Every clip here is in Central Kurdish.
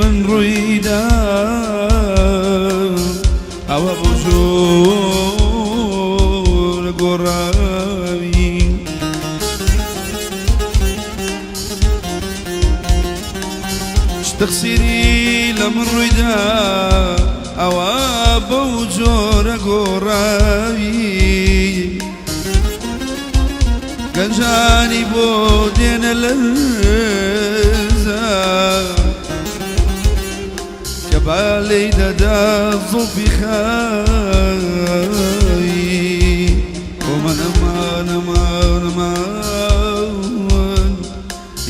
من ڕوویدا ئەوە بۆ زۆر گۆڕاوی. چ تەقسیری لە من ڕوویدا ئەوە بەو جۆرە گۆڕاوی. گەنجانی بۆ دێنە لەرزە کە با لێی دەدا زوڵفی خاوی. ئۆمە نەمان ئەمان ئەمان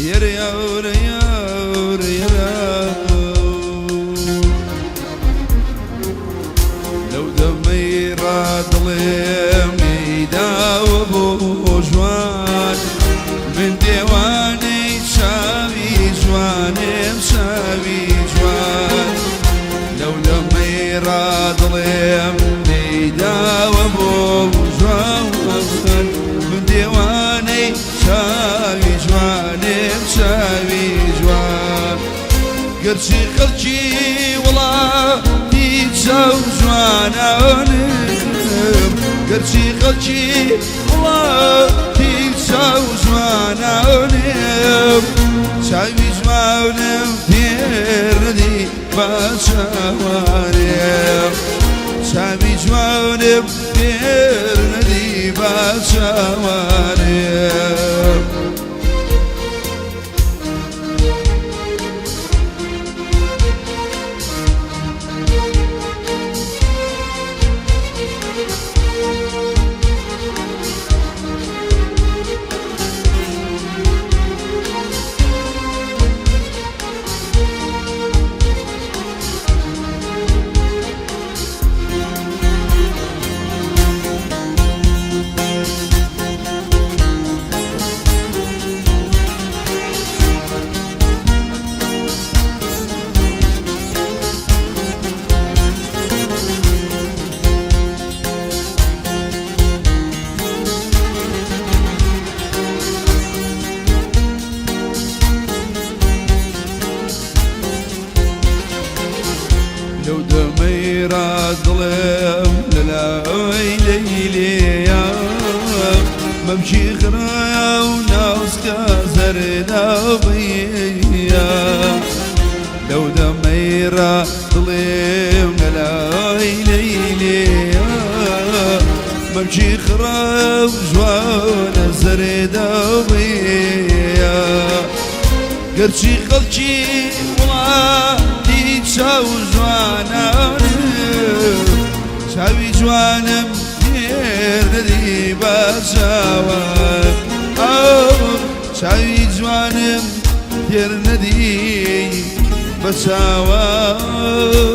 یەرە یاورە یاورە یەرە. لەو دەمەی ڕادڵێم لێیداوە بۆ ژوان، من دێوانەی چاوی جوانێم چاوی جوان. لەو دەمەی ڕادڵێم لێیداوە بۆ ژوان، من دێوانەی چاوی جوانێم چاوی جوان. گەرچی خەڵکی وڵاتی چاو جوانانم، گەرچی خەڵکی وڵاتی چاو جوانانم، چاوی جوانم پێردی بە چاوانم، چاوی جوانم پێردی بە چاوانم. لەو دەمەی ڕادڵێم لەلای لەیلێیە، مەمکی خرایا و ناوسکە زەردا بەیە. لەو دەمەی ڕادڵێم لەلای لەیلێیە، مەمکی خرایا و جوانە زەردا بەیە. گەرچی خەڵکی وڵاتی چاو جوانانم، چاوی جوانم تێر نەدی بە چاوان، ئەو چاوی جوانم تێر نەدی بە چاوان.